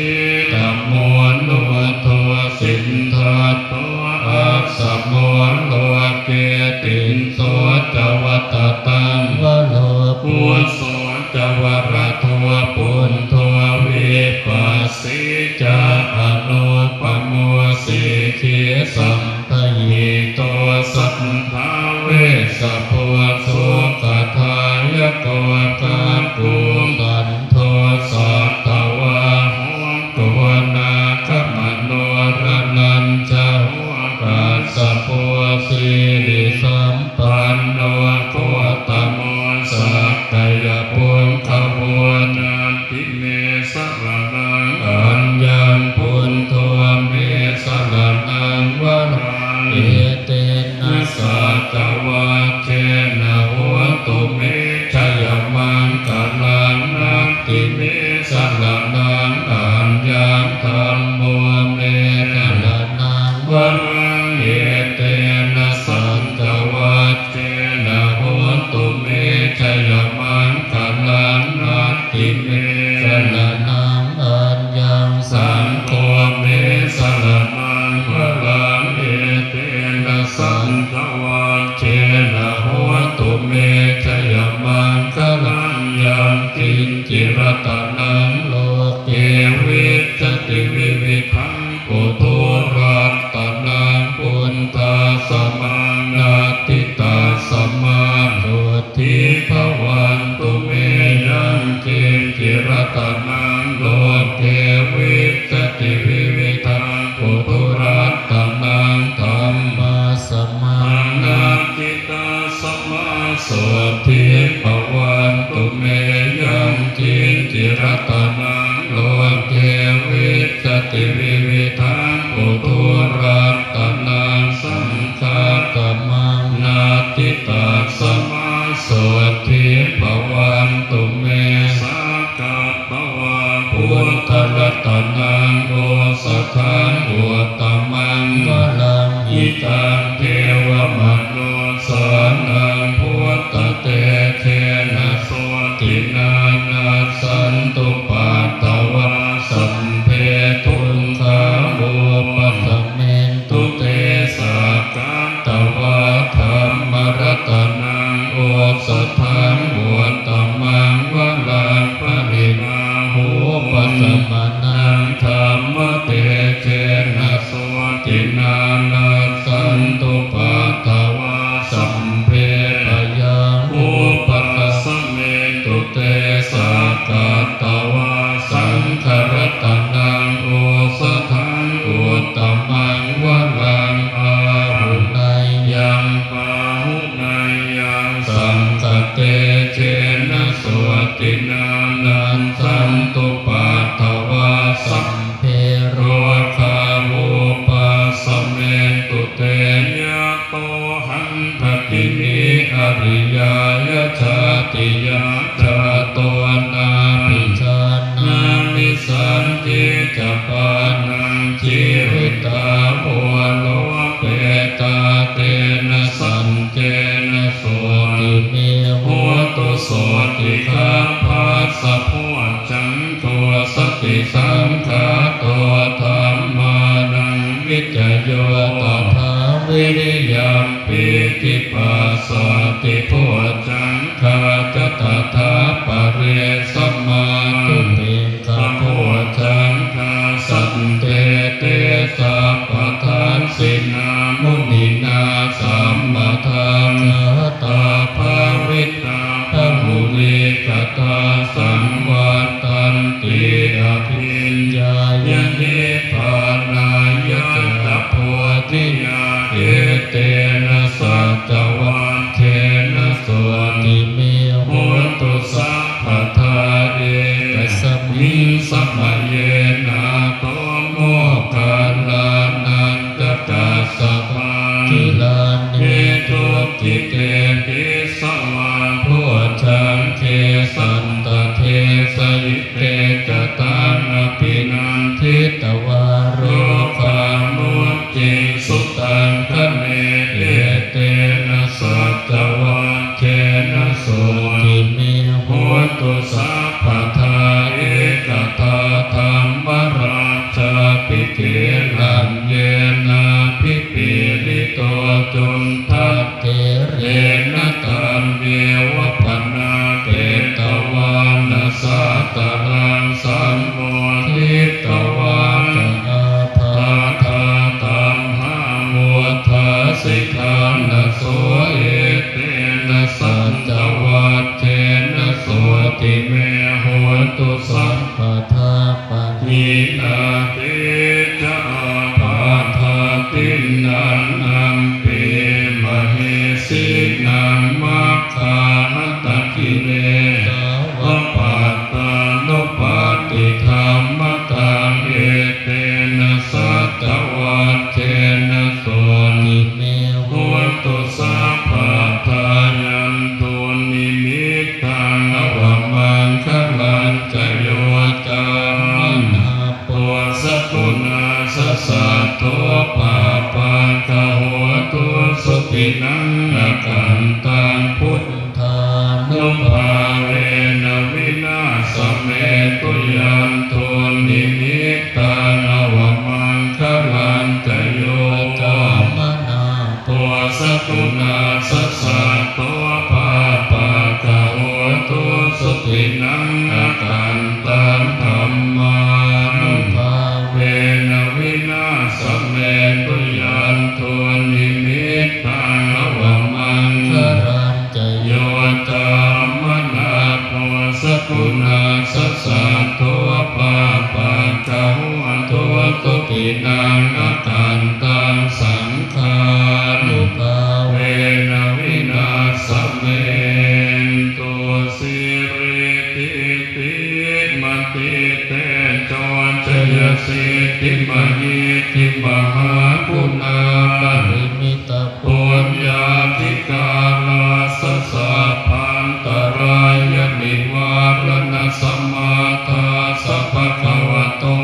tamonudo siddhattho assa mo loke tisso ca vadataṃ varo phusso ca varado buddho vipassī ca anupamo sikhī sabbahito saddhavesabho sukhadāyako kakuṇ ḍo satthavāho koṇāgamano raṇañjaho kassapo sirisampanno gotamo sakyapuṅgavo. Natthi me saraṇaṃ aññaṃ buddho me saraṇaṃ varaṃ etena saccavajjena hotu me jayamaṅgalaṃ. Natthi me saraṇaṃ aññaṃ dhammo me saraṇaṃ varaṃ etena saccavajjena hotu me jayamaṅgalaṃ. Natthi me saraṇaṃ aññaṃ saṅgho me saraṇaṃ varaṃ etena saccavajjena hotu me jayamaṅgalaṃ. Yaṅkiñci ratanaṃ loke vijjati vividhaṃ puthu ratanaṃ buddhasamaṃ natthi tasmā sotthī bhavantu me. Yaṅkiñci ratanaṃ loke vijjati vividhaṃ puthu ratanaṃ dhammasamaṃ natthi tasmā sotthī bhavantu me. Yaṅkiñci ratanaṃ loke vijjati vividhaṃ puthu ratanaṃ saṅghasamaṃ natthi tasmā sotthī bhavantu me. Sakkatvā buddharatanaṃ osathaṃ uttamaṃ varaṃ hitaṃ devamanussānaṃ buddhatejena sotthinā nassantupaddavā sabbe dukkhā vūpasamentu te. Sakkatvā dhammaratanaṃ osathaṃ uttamaṃ varaṃ pariḷāhūpasamanaṃ dhammatejena sotthinā nassantupaddavā sabbe bhayā vūpasamentu te. Sakkatvā saṅgharatanaṃ osathaṃ uttamaṃ varaṃ āhuneyyaṃ pāhuneyyaṃ saṅghatejena sotthinā nassantupaddavā sabbe rogā vūpasamentu te. Yatohaṃ bhagini ariyāya jātiyā jāto nābhijānāmi sañcicca pāṇaṃ jīvitā voropetā. Tena saccena sotthi me hotu sotthi gabbhassa bojjhaṅgo satisaṅkhāto dhammānaṃ vicayo tathā viriyampīti passaddhi bojjhaṅgā ca tathāpare samādhi upekkkhā bojjhaṅgā nibbānāya ca bodhiyā. Etena saccavajjena sotthi me hotu sabbadā. Ekasmiṃ samaye nātho moggallānañca kassapā gilāne dukkhite disvā bojjhaṅge satta desayi. Te ca taṃ abhinanditvā rogā mucciṃsu taṅkhaṇe. Etena saccavajjena sotthi me hotu sabbadā. Ekadā dhammarājāpi gelaññenābhipīḷito cundattherena taññeva bhaṇāpetvāna sādaraṃ sammoditvā ca ābādhā tamhā vuṭṭhāsi ṭhānaso. Etena saccavajjena sotthi me hotu sabbadā. Pahīnā te ca ābādhā tiṇṇannampi mahesinaṃ maggāhatakilesāva pattānuppattidhammataṃ. Etena saccavajjena sotthi me hotu sabbadā. Yandunnimittaṃ avamaṅgalañca yo cāmanāpo sakuṇassa saddo pāpaggaho dussupinaṃ akantaṃ buddhānubhāvena vināsamentu. Yandunnimittaṃ avamaṅgalañca yo cāmanāpo sakuṇassa saddo pāpaggaho dussupinaṃ akantaṃ dhammānubhāvena vināsamentu. Yandunnimittaṃ avamaṅgalañca yo cāmanāpo sakuṇassa saddo pāpaggaho dussupinaṃ akantaṃ saṅghānubhāvena vināsamentu. Siridhitimatitejojayasiddhi mahiddhi mahāguṇāparimitapuññādhikārassa sabbantarāyanivāraṇasamatthassa bhagavato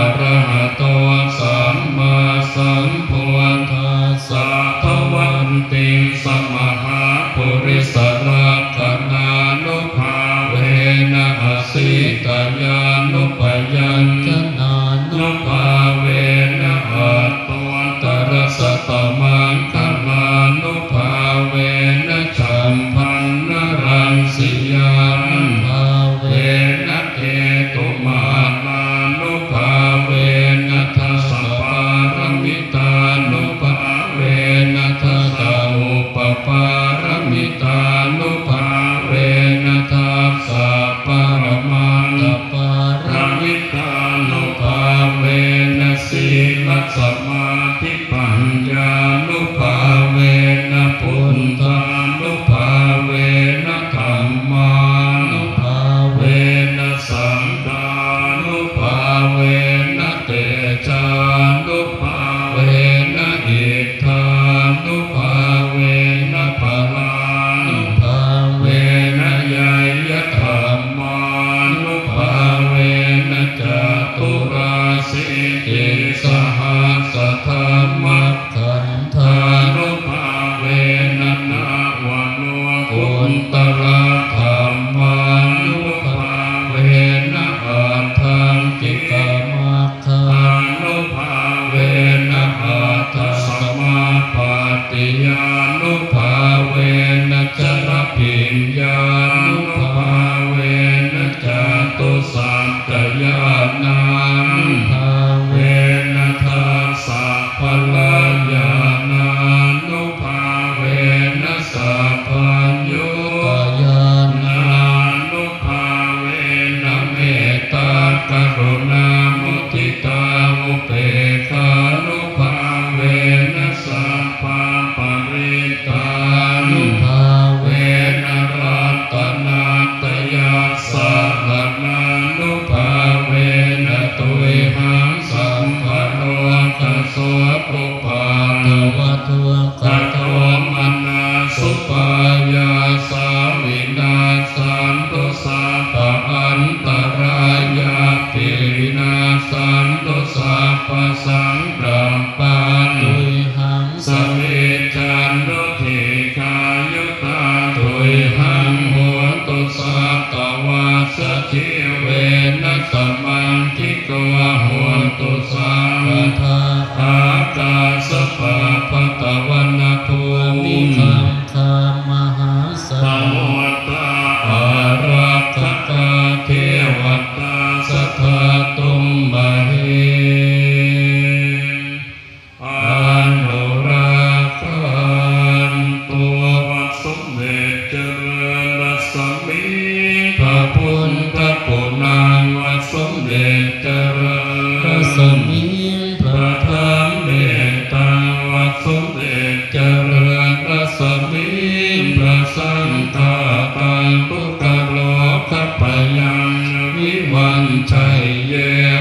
arahato sammāsambuddhassa dvattiṃsamahāpurisalakkhaṇā nubhāvena asītyānubyañjanānubhāvena aṭṭhottarasatamāṅgalānubhāvena chabbaṇṇaraṃsiyānubhāvena dasapāramitānubhāvena dasaupapāramitānubhāvena dasaparamatthapāramitānubhāvena sīlasamādhipaññānubhāvena buddhānubhāvena dhammānubhāvena saṅghānubhāvena tejānubhāvena iddhānubhāvena balānubhāvena ñeyyadhammānubhāvena caturāsītisahassadhammakkhandhānubhāvena navalokuttaradhammānubhāvena aṭṭhaṅgikamaggānubhāvena aṭṭhasamāpattiyānubhāvena chaḷabhiññānubhāvena catusaccañāṇānubhāvena pekānubhāvena sabbaparittā nubhāvena ratanattayasaraṇānubhāvena tuyhaṃ sabbarogasokupaddavadukkhadomanassupāyāsā vinassantu sabbaantarāyāpi vinassantu sabbasaṅkappā tuyhaṃ samijjhantu dīghāyutā tuyhaṃ hotu satavassajīvena samaṅgiko hotu sabbadā. Ākāsapabbatavanabhūmigaṅgāmahāsamuddā ārakkhakā devatā sadā tumhehi anurakkhantu. วัดสมเด็จเจริญรัศมี พระพุทธคุณัง วัดสมเด็จเจริญรัศมี พระธรรมเมตตัง วัดสมเด็จเจริญรัศมี พระสังฆาตัง ทุกขโรคภัยยัง วิวัญชัยเย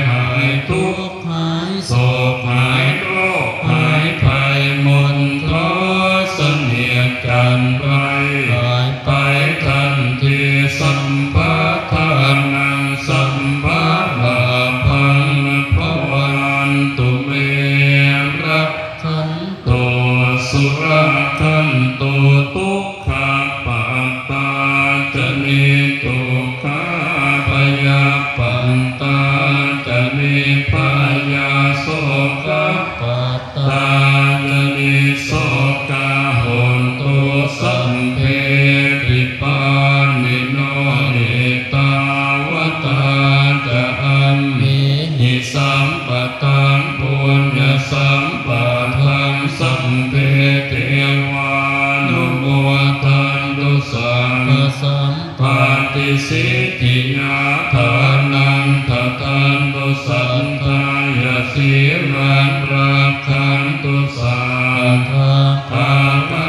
หายทุกข์ หายโศกหายโรคหายภัยมนต์เคราะห์เสนียดจัญไรหายไปทันที sabbadhanaṃ sabbalābhaṃ bhavantu me rakkhantu surakkhantu. Dukkhappattā ca niddukkhā bhayappattā ca nibbhayā sokappattā ca nissokā hontu sabbepi pāṇino. Ettāvatā ca amhehi sambhataṃ puññasampadaṃ sabbe devānumodantu sabbasampattisiddhiyā. Dānaṃ dadantu saddhāya sīlaṃ rakkhantu sabbadā.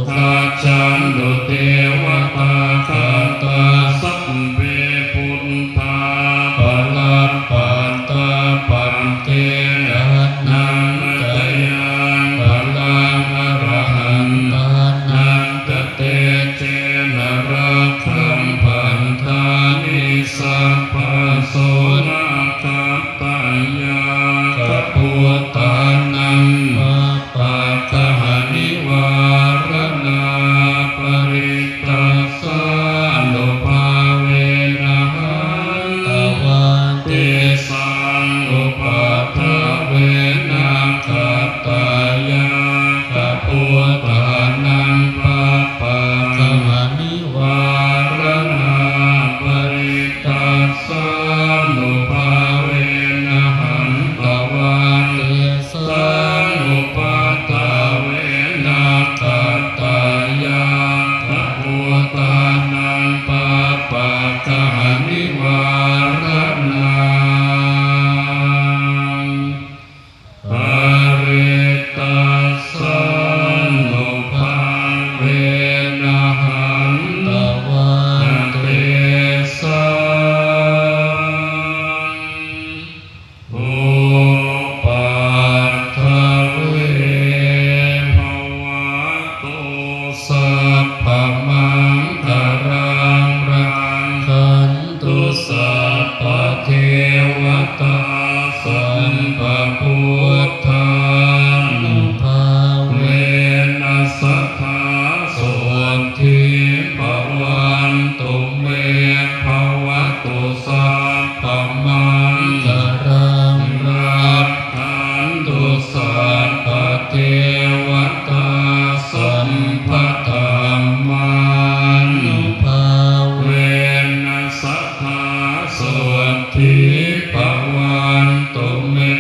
Gacchantu devatāgatā sabbe buddhā balappattā paccekānañca yaṃ balaṃ arahantānañca tejena rakkhaṃ bandhāmi sabbaso. Nakkhattayakkhabhūtānaṃ pāpaggahanivāraṇā parittassānubhāvena hantvā tesaṃ upaddave. Nakkhattayakkhabhūtānaṃ pāpaggahanivāraṇā parittassānubhāvena hantvā tesaṃ upaddave. Nakkhattayakkhabhūtānaṃ pāpaggahanivāraṇā parittassānubhāvena hantvā tesaṃ upaddave. Bhavatu sabbamaṅgalaṃ rakkhantu sabbadevatā sabbabuddhānubhāvena sadā sotthī bhavantu me. Bhavatu sabbamaṅgalaṃ rakkhantu sabbadevatā sabbadhammānubhāvena sadā sotthī bhavantu me.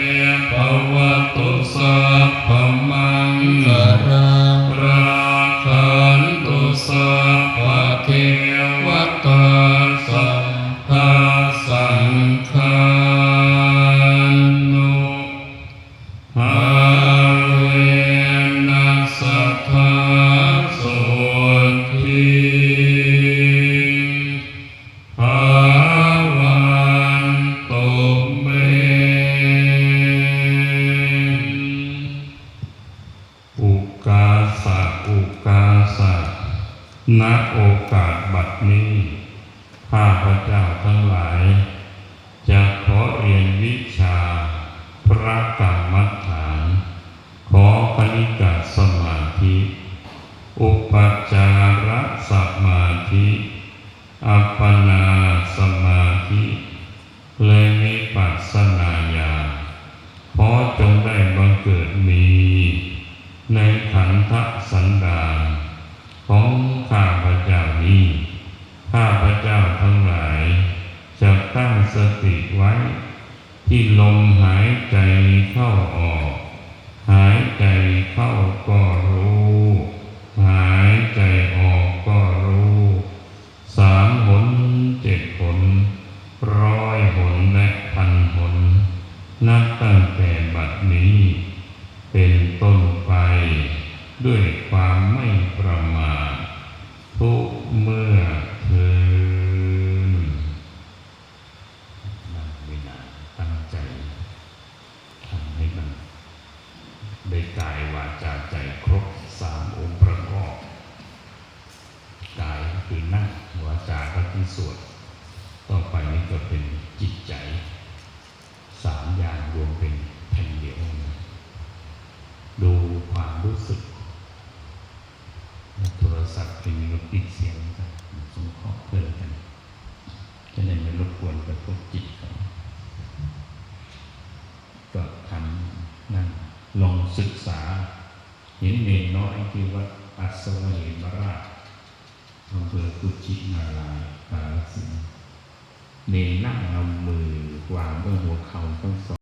Bhavatu sabbamaṅgalaṃ rakkhantu sabbadevatā sabbasaṅghā ณโอกาสบัดนี้ ข้าพเจ้าทั้งหลาย จะขอเรียนวิชาพระกรรมฐาน ขอคณิกะสมาธิ อุปจารสมาธิ อัปปนาสมาธิ และวิปัสสนาญาณ ขอจงได้บังเกิดมี ในขันธสันดานของข้าพเจ้านี้ ข้าพเจ้าทั้งหลาย จะตั้งสติไว้ ที่ลมหายใจเข้าออก หายใจเข้าก็รู้ หายใจออกก็รู้ สามหนเจ็ดหน ร้อยหนและพันหน นับตั้งแต่บัดนี้ เป็นต้นไป ด้วยความไม่ประมาท ทุกเมื่อเทอญ นั่งไม่นาน ตั้งใจทำให้มันได้กายวาจาใจครบสามองค์ประกอบ กายก็คือนั่ง วาจาก็ที่สวด ต่อไปนี้ก็เป็นจิตใจ สามอย่างรวมเป็นแผ่นเดียวนะ ดูความรู้สึก โทรศัพท์เป็นก็ปิดเสียงซะ สงเคราะห์เพื่อนกัน จะได้ไม่รบกวนกระทบจิตเขา ก็ทำนั่ง ลองศึกษา เห็นเณรน้อยที่วัดอัศวเหมราช อำเภอกุชินารายณ์ กาฬสินธุ์ เณรนั่งเอามือวางบนหัวเข่าทั้งสอง